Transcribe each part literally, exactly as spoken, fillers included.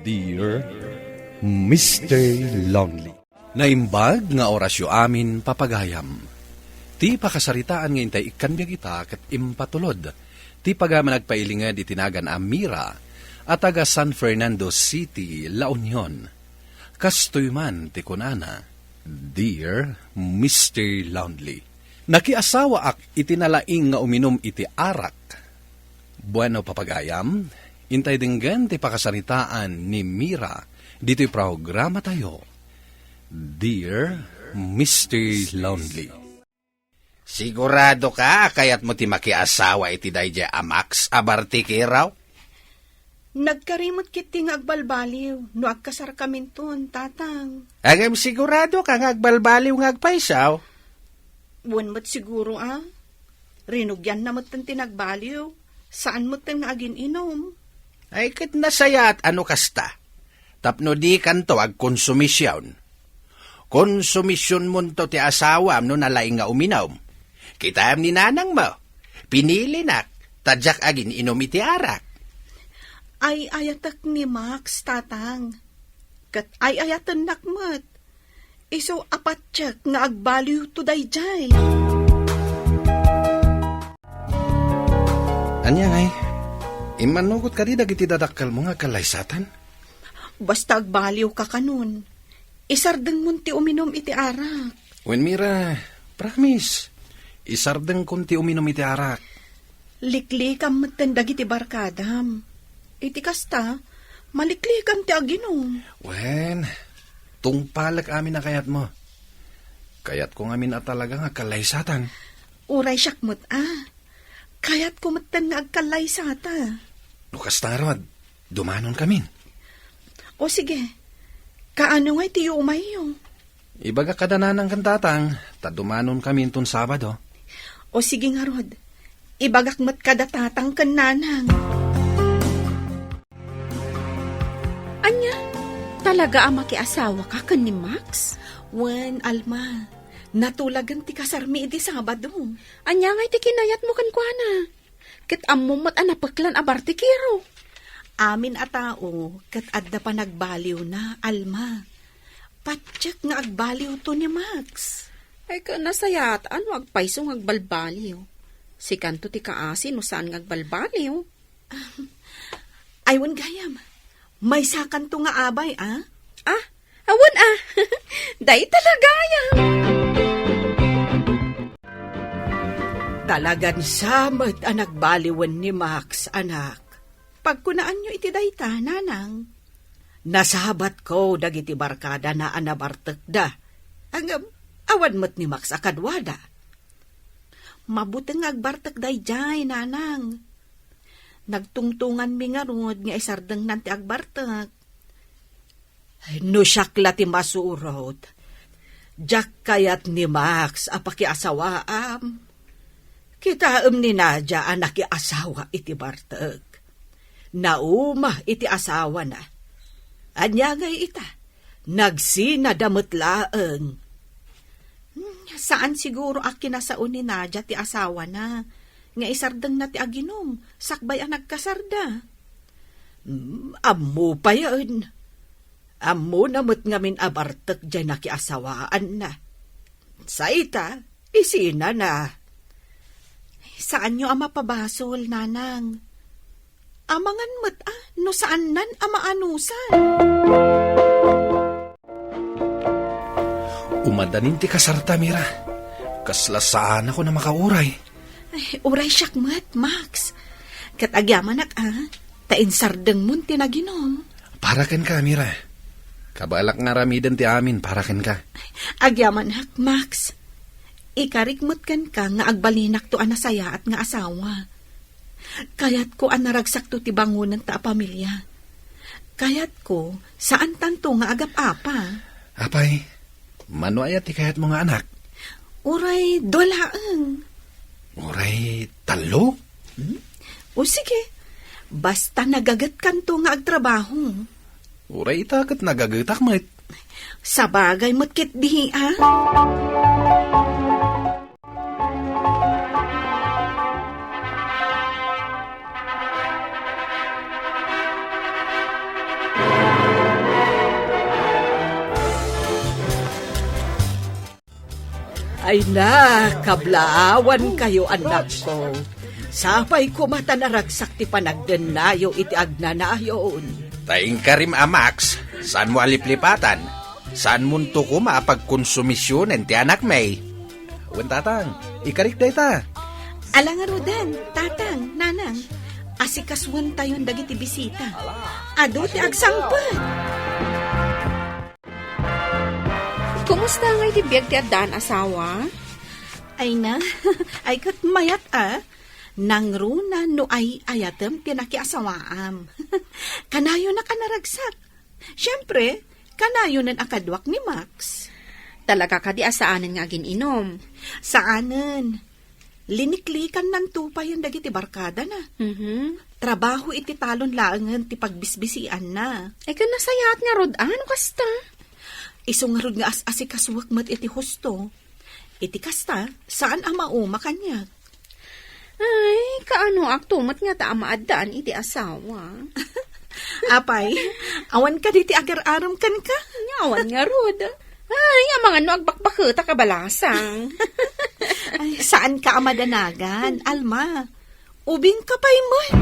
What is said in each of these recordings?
Dear Mister Lonely. Naimbag nga orasyo amin, papagayam. Ti pakasaritaan nga intay ikkan biag ita ket impatulod ti pagayam a nagpailinged iti nagan a Mira a taga San Fernando City, La Union. Kastoy man ti kunana, "Dear Mister Lonely, nakiasawaak iti nalaing nga uminum iti arak." Bueno, papagayam, intay denggen ti pakasaritaan ni Mira ditoy programatayo, Dear Mister Lonely. Sigurado ka a kayatmo ti makiasawa iti daydiay a Max a bartikero? Nagkarimot ketdi nga agbalbaliw no agkasarkaminton, Tatang. Ngem sigurado ka nga agbalbaliw nga agpayso? Wen met siguro a. Rinugianna metten ti nagbaliw. Saan metten nga agin-inum. Ay, ket nasayaat a no kasta. Tapno dikanto agkonsumision. Konsumisionmonto ti asawam no nalaing nga uminum. Kitaem ni nanangmo, pinilinak, ta diak agin-inum iti arak. Ay-ayatek ni Max, Tatang. Ket ay-ayatennak met. Isu a patiek nga agbaliwto daydiay. Ania ngay? Immanugot kadi dagiti dadakkelmo nga agkallaysatan? Basta agbaliwka kanon, isardengmon ti uminum iti arak. Wen, Mira, promise, isardengkon ti uminum iti arak. Liklikam metten dagiti barkadam. Iti kasta, maliklikam ti aginum. Wen, tungpalek amin a kayatmo. Kayatko ngamin a talaga nga agkallaysatan. Uray siak met a. Kayatko metten nga agkallaysata. No kasta ngarud, dumanonkamin. O sige, kaano ngay ti yumayyo? Ibagak kada nanang ken tatang, ta dumanonkamin inton Sabado. O sige ngarud, ibagak met kada tatang ken nanang. Ania? Talaga a makiasawaka ken ni Max? Wen, Alma, natulagen ti kasarmi idi Sabado. Ania ngay ti kinayatmo kenkuana? Ket ammom met a napeklan a bartikero. Amin a tao ket adda panagbaliwna, Alma. Patiek nga agbaliwto ni Max. Ay, ket nasayaat a no agpayso nga agbalbaliw. Sikanto ti kaasi no saan nga agbalbaliw. Ay, wen gayam. Maysakanto nga abay, a? Ah, awan, a. Dayta la gayam. Talagan sa met a nagbaliwen ni Max, anak. Pagkunaanyo iti dayta, nanang. Nasabatko dagiti barkadana a nabartekda. Ngem, awan met ni Max a kaduada. Mabuteng nga agbartek daydiay, nanang. Nagtungtonganmi ngarud nga isardengnan ti agbartek. No siak la ti masurot, diak kayat ni Max a pakiasawaam. Kitaem ni Nadia a nakiasawa iti bartek. Nauma iti asawana. Ania ngay ita? Nagsinada met laeng. Hmm, saan siguro a kinasao ni Nadia ti asawana nga isardengna ti aginum sakbay a nagkasarda. Hmm, ammo payen. Ammona met ngamin a bartek diay nakiasawaanna. Sa ita, isinana. Saanyo a mapabasol, nanang. Amangan met a no saannan a maanusan. Umadanin ti kasarta, Mira. Kasla saanakon a makauray. Ay, uray siak met, Max. Ket agyamanak a, ta insardengmon ti naginum. Para kenka, Mira. Kabaelak nga aramiden ti amin para kenka. Agyamanak, Max. Ikarik met kenka nga agbalinakto a nasayaat nga asawa. Kayatko a naragsakto ti bangonenta a pamilia. Kayatko, saantanto nga agap-apa. Apay, mano aya ti kayatmo nga anak? Uray dua laeng. Uray tallo? Hmm? O sige, basta nagagetkanto nga agtrabaho. Uray ita ket nagagetak met. Sabagay met ketdi, a? Ay na, kablaawankayo, annakko. Sapay koma ta naragsak ti panagdennayo iti agnanayon. Ta inkarim a Max, saanmo a liplipatan? Saanmonto koma a pagkonsumisionen ti anakmi? Wen, tatang, ikarik dayta. Ala ngaruden, tatang, nanang. Asikasuentayon dagiti bisita. Adu ti agsangpet. Kumusta ngay ti biag ti addaan, asawa? Ay na, ay ket mayat a. Nangruna no ay-ayatem ti nakiasawaam. Kanayonak a naragsak. Siempre, kanayonen a kaduak ni Max. Talaga kadi a saanen nga agin-inom? Saanen. Liniklikannanto payen dagiti barkadana. Mhm. Trabaho iti talon laengen ti pagbisbisianna. Ay, ken nasayaat ngarud, a, no kasta? Isu ngarud nga as-asikasuak met iti husto. Iti kasta, saan a mauma kaniak. Ay, kaanoakto met ngata a maaddaan iti asawa? Apay, awan kadi ti agar-arem kenka? Awan ngarud. Ay, amangan no agbakbaketak a balasang. Ay, saanka a madanagan, Alma. Ubingka pay met.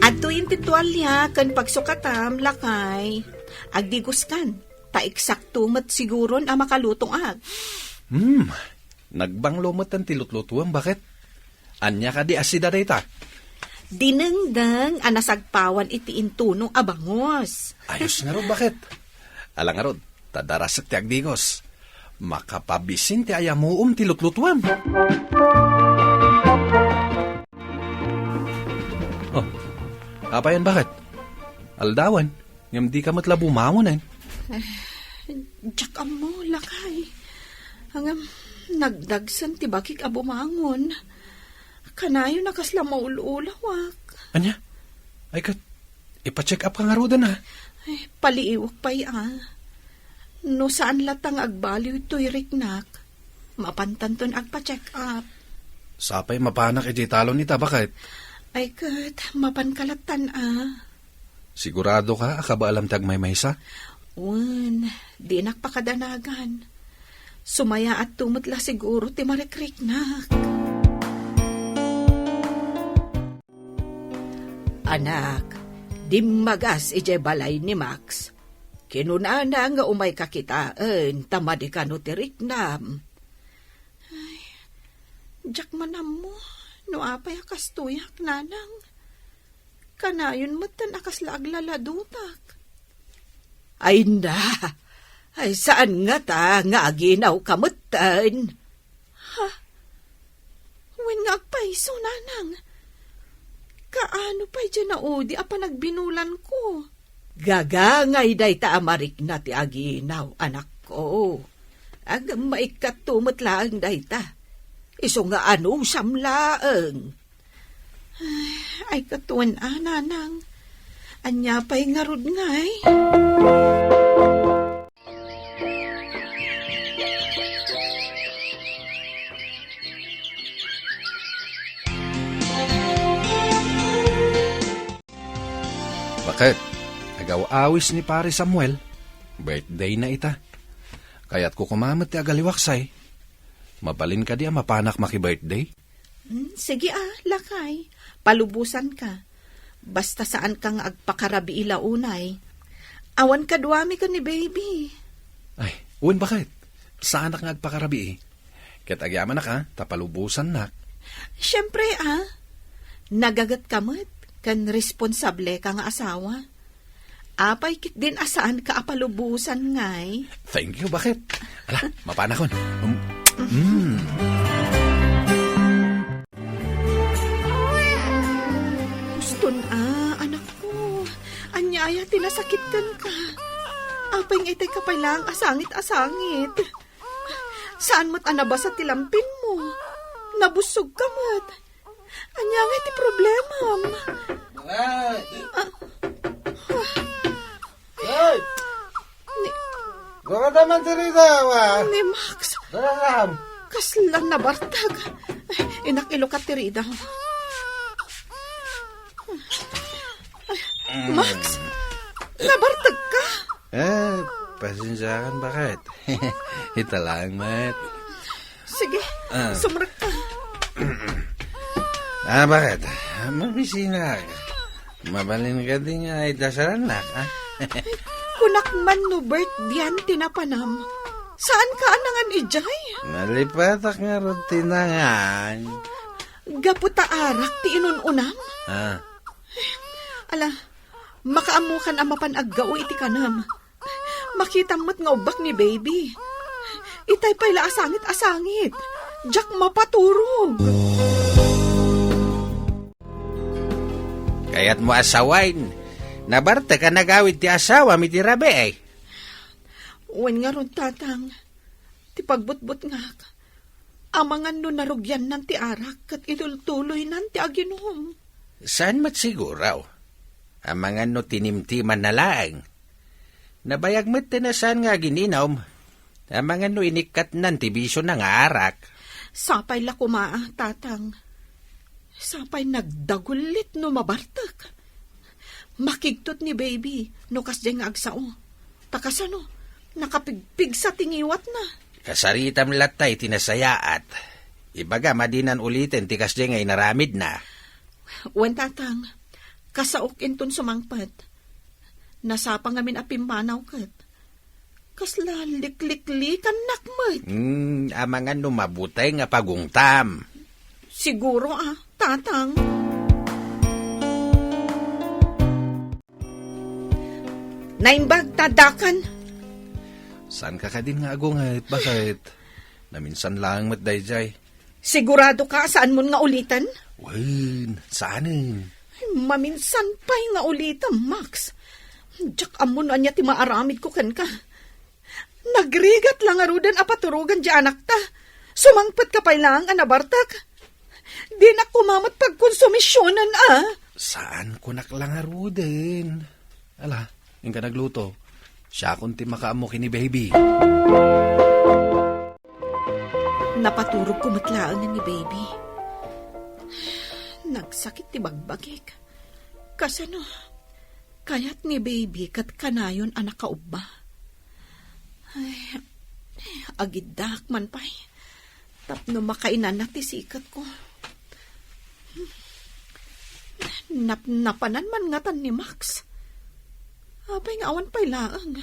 Adtoyen ti tualia ken pagsukatam, lakay. Agdigoskan, ta eksakto met siguron a makalutoak. Hmm, nagbanglo metten ti lutlutuem, baket? Ania kadi a sida dayta? Dinengdeng a nasagpawan iti intuno a bangus. Ayos ngarud, baket? Ala ngarud, ta darasek ti agdigos. Makapabisin ti ayamuom ti lutlutuem. Oh, apayen, baket? Aldawen, ngem dika met la bumangon, eh? Eh, diak ammo, lakay. Ngem, nagdagsen ti bakik a bumangon. Kanayon a kasla maul-ulawak. Ania? Ay, ket, ipa-check up ka ngaruden, a? Ay, paliiwak pay, a. No saan latta nga agbaliw toy riknak, mapantanton agpa-check up. Sapay mapanak idiay talon ita, baket? Ay ket, mapanka lattan, a. Siguradoka a kabaalam ti agmaymaysa? Wen, dinak pakadanagan. Sumayaatto met la siguro ti marikriknak. Anak, dimmagas idiay balay ni Max. Kinunana nga umayka kitaen ta madi kano ti riknam. Ay, diak man ammo no apay a kastoyak, nanang. Kanayon metten a kasla aglaladutak. Ay na! Ay, saan ngata nga aginawka metten? Ha? Wen nga agpayso, nanang. Kaano pay diay naudi a panagbinulanko? Gagangay dayta a marikna ti aginaw, anakko. Agmaikkatto met laeng dayta. Isu nga anusam laeng. Ay, katuen a, nanang. Ania pay ngarud ngay? Baket, agaw-awis ni Pare Samuel, birthday na ita. Kayatko koma met ti agaliwaksay. Mabalin kadi a mapanak maki-birthday? Hmm, sige a, lakay. Palubosanka. Basta saanka nga agpakarabii la unay. Awan kaduami ken ni baby. Ay, wen, baket? Saanak nga agpakarabii. Ket agyamanak a, ta palubosannak. Siempre a. Nagagetka met, ken responsableka nga asawa. Apay ketdin a saanka a palubosan ngay? Thank you, baket? Ala, mapanakon. Um, mm. Uston a, anakko. Ania aya ti nasakit kenka? Apay nga itay ka pay laeng a sangit a sangit? Saan met a nabasa ti lampinmo? Nabussog ka met. Ania ngay ti problemam? Ay! Ah. Ay! Ni Gawada man ti rida, wa? Ni Max. Dararam. Kasla nabartag. Ay, inak, ilukat ti rida. Ay, Max, nabartag ka? Eh, pasensiakan, baket? Ita laeng met. Sige, Ah. sumrekka. Ah, bakit? Mabisinak. Mabalin kadi nga idasalannak, ah? Kunak man no birthday-an ti napanam. Saanka a nangan idiay? Nalipatak ngarud ti nangan. Gapu ta arak ti inun-unam? Ah. Ala, makaammokan a mapan aggao iti kanam. Makitam met nga ubbak ni baby. Itay pay la a sangit a sangit. Diak mapaturog. Kayatmo a sawen, nabartek a nagawid ti asawam iti rabii. Wen ngarud, Tatang, ti pagbutbutngak, amangan no narugiannan ti arak ket itultuloynan ti aginum. Saan met siguro? Amangan no tinimtimanna laeng. Nabayag met ti nasaan nga agininum. Amangan no inikkatnan ti bisiona nga arak. Sapay la koma, Tatang. Sapay nagdagullit no mabartek. Makigtot ni baby no kasdiay nga agsao. Ta kasano, nakapigpigsa ti ngiwatna. Kasaritam latta iti nasayaat. Ibagam a dinan uliten ti kasdiay nga inaramidna. Wen, Tatang, kasaok inton sumangpet. Nasapa ngamin a pimmanaw ket. Kasla likliklikannak met. Hmm, amangan no mabuteng a pagungtam. Siguro, ah, Tatang. Naimbag ta addakan. Saanka kadin nga agunget? Bakit? Naminsan laeng met daydiay. Siguradoka a saanmon nga uliten? Wen, saanen. Ay, maminsan pay nga ulitem, Max. Diak ammo no ania ti maaramidko kenka. Nagrigat la ngaruden a paturogan ti anakta. Sumangpetka pay laeng a nabartek. Dinak koma met pagkonsumisionen, a. Saan kunak la ngaruden? Ala, inka nagluto. Siakon ti makaammo ken ni baby. Napaturogko met laeng ni baby. Nagsakit ti bagbagik. Kasano? Kayat ni baby ket kanayon a nakaubba. Ay, agiddaak man pay. Tapno makainana ti siketko. Napnapanan man ngatan ni Max. Apay nga awan pay laeng.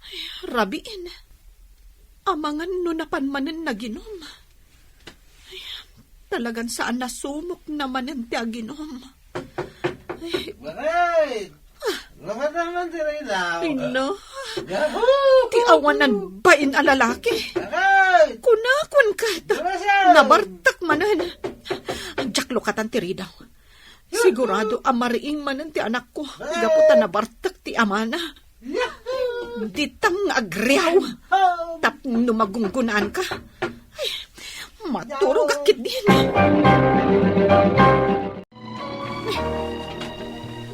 Ay, rabiin. Amangan no napan manen naginom. Ay, talagan saan a sumokna manen ti aginom. Ay. Bakit? Lamat naman ti Reyna. Ay, no. Yahoo! Ti awanan bain a lalaki. Bakit? Kunakon ket. Bakit? Nabartek manen. Diak lukatan ti ridaw. Sigurado a mariing manen ti anakko gapu ta nabartek ti amana. Ditang nga agriaw. Tapno magunggunaanka. Ay, maturogak ketdin. Ay,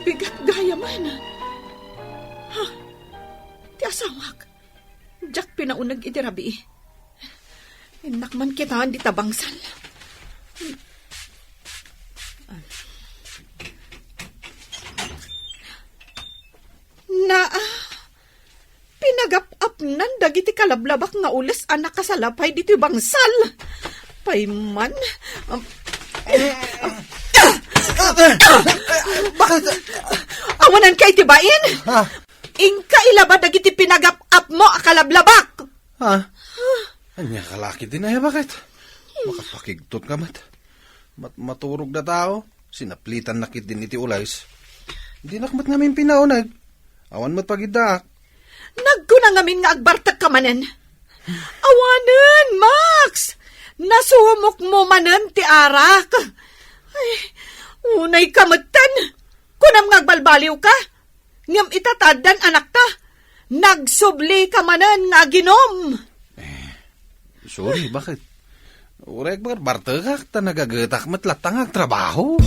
bigat gayam. Ha? Ti asawak. Diak pinauneg iti rabii. Innak man kitaen dita bangsal. Naa, pinagap-apnan dagiti kalablabak nga ules a nakasalapay ditoy bangsal. Payman. Awanan ka iti bain? Ha? Inka ilaba dagiti pinagap-apmo a kalablabak. Ha? Ania ka la ketdin, ay, bakit? Makapakigtot ka met. Mat-, maturog da tao. Sinaplitan na ketdin iti ules. Dinak met ngamin pinauneg. Awan met pagiddaak. Nagkuna ngamin nga agbartek ka manen. Awanen, Max! Nasumok mo manen ti arak. Ay, unay ka metten. Kunam nga agbalbaliw ka. Ngem ita ta addan anakta, nagsubli ka manen nga aginom. Eh, sorry, bakit? Uray agbarbartekak ta nagagetak met latta nga agtrabaho.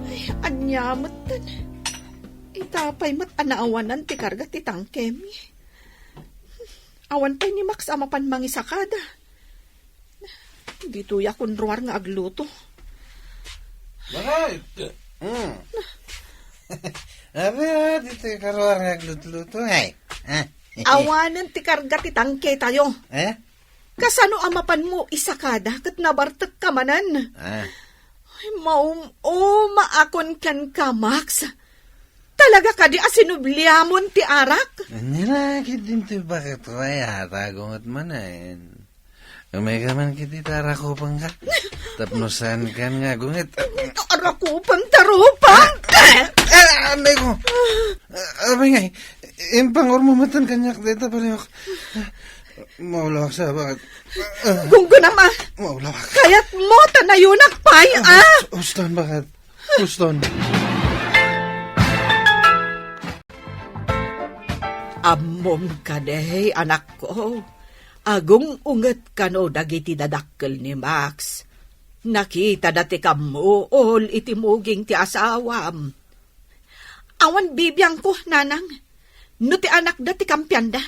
Ay, ania metten. Ita pay met a naawanan ti karga ti tangkemi. Awan pay ni Max a mapan mangisakada. Ditoy a kunruar nga agluto. Bakit? Mm. Abi, ah, ditoy karuar nga aglutluto, ay. Ah. Awanen ti karga ti tangketayo. Eh? Kasano a mapanmo isakada ket nabartekka manen? Ah. Ay, maum-uma akon kenka, Max. Talaga kadi a sinubliamon ti arak? Ania la, ket dintoy baketko ay hatago met manen. Umayka man ket ita, arakupenka. Tapno saankan nga agunget. Arakupen, tarupang! Ah, anay ko! Ah, abingay, impangurmo met kaniak dayta, pariok. Maulawak sa, bakit? Gunggonam a. Maulawak. Kayatmo ta nayonak pay, ah! Huston, bakit? Huston. Ammom kadi, anakko, agung-unget kano dagiti dadakkel ni Max. Nakitada ti kammuol iti muging ti asawam. Awan bibiangko, nanang, no ti anakda ti kampianda.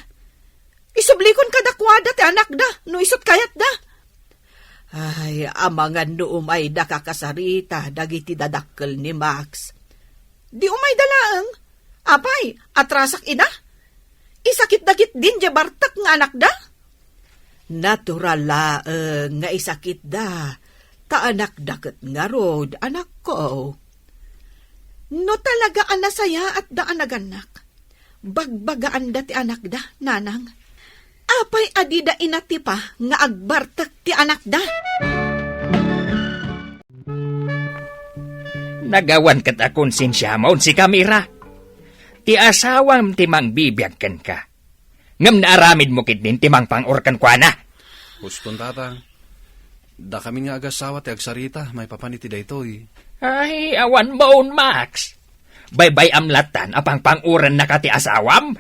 Isublikon kadakuada ti anakda no isut' kayatda. Ay, amangan no umayda kakasarita dagiti dadakkel ni Max. Di umayda laeng. Apay, atrasak ida? Isakitda ketdin diay bartek nga anakda? Natural laeng nga isakitda, ta anakda ket ngarud, anakko. No talaga a nasayaatda a nagannak, bagbagaanda ti anakda, nanang. Apay a dida inatipa nga agbartek ti anakda? Nagawan ket a konsensiamon, sika, Mira. Ti asawam ti mangbibiag kenka. Ngem naaramidmo ketdin ti mangpang-or kenkuana. Huston, tatang. Dakamin nga agasawa ti agsarita maipapan iti daytoy. Ay, awan maon, Max. Baybay-am lattan a pangpang-orennaka ti asawam?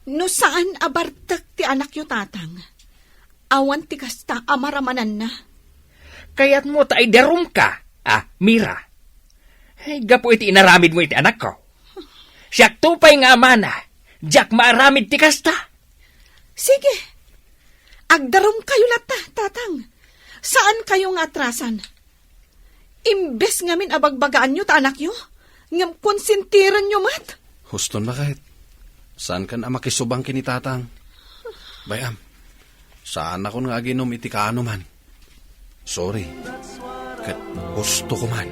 No saan a bartek ti anakyo, tatang, awan ti kasta a maramananna. Kayatmo ta idarumka, a, Mira. Ay, gapu iti inaramidmo iti anakko. Siakto pay nga amana, diak maaramid ti kasta. Sige. Agdarumkayo latta, tatang. Saankayo nga atrasan. Imbes ngamin a bagbagaanyo ta anakyo, ngem konsentirenyo met. Huston, baket. Saankan a makisubang ken ni tatang. Bay-am, saanakon nga aginom iti kaanoman. Sorry. Ket hustoko man.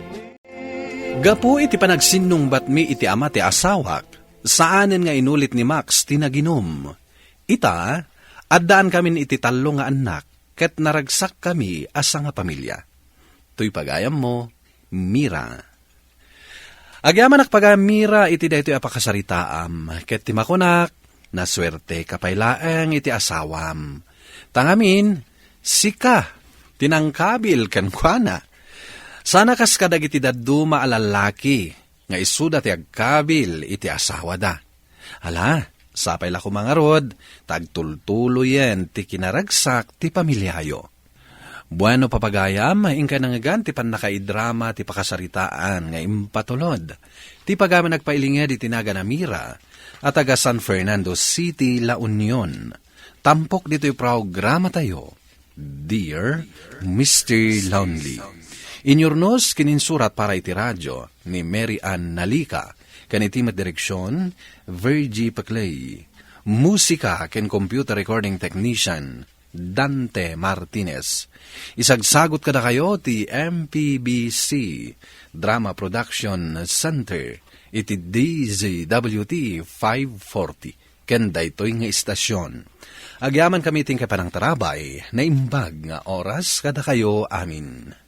Gapu iti panagsinnungbatmi iti ama ti asawak, saanen nga inulit ni Max ti naginom. Ita, addaankamin iti tallo nga annak, ket naragsakkami a sangapamilia. Toy pagayammo, Mira. Agyamanak pagayam, Mira, iti daytoy a pakasaritaam, ket ti makunak, nasuerteka pay laeng iti asawam. Ta ngamin, sika ti nangkabil kenkuana. Sana kas kadagiti dadduma a lallaki nga isuda ti agkabil iti asawada. Ala, sapay la koma ngarud, ta agtultuloyen ti kinaragsak ti pamiliayo. Bueno, papagayam, inkay nangngegan ti pannakaidrama ti pakasaritaan nga impatulod ti pagayam a nagpailinged iti nagan a Mira a taga San Fernando City, La Union. Tampok ditoy programatayo, Dear Mister Lonely. Inyurnos ken insurat para iti radio ni Mary Ann Nalica, ken iti met direksion, Virgie Paclay. Musika ken computer recording technician, Dante Martinez. Isagsagot kadakayo ti M P B C Drama Production Center iti D Z W T five forty ken daytoy nga istasion. Agyamankami iti inkay panangtarabay, naimbag nga oras kadakayo amin.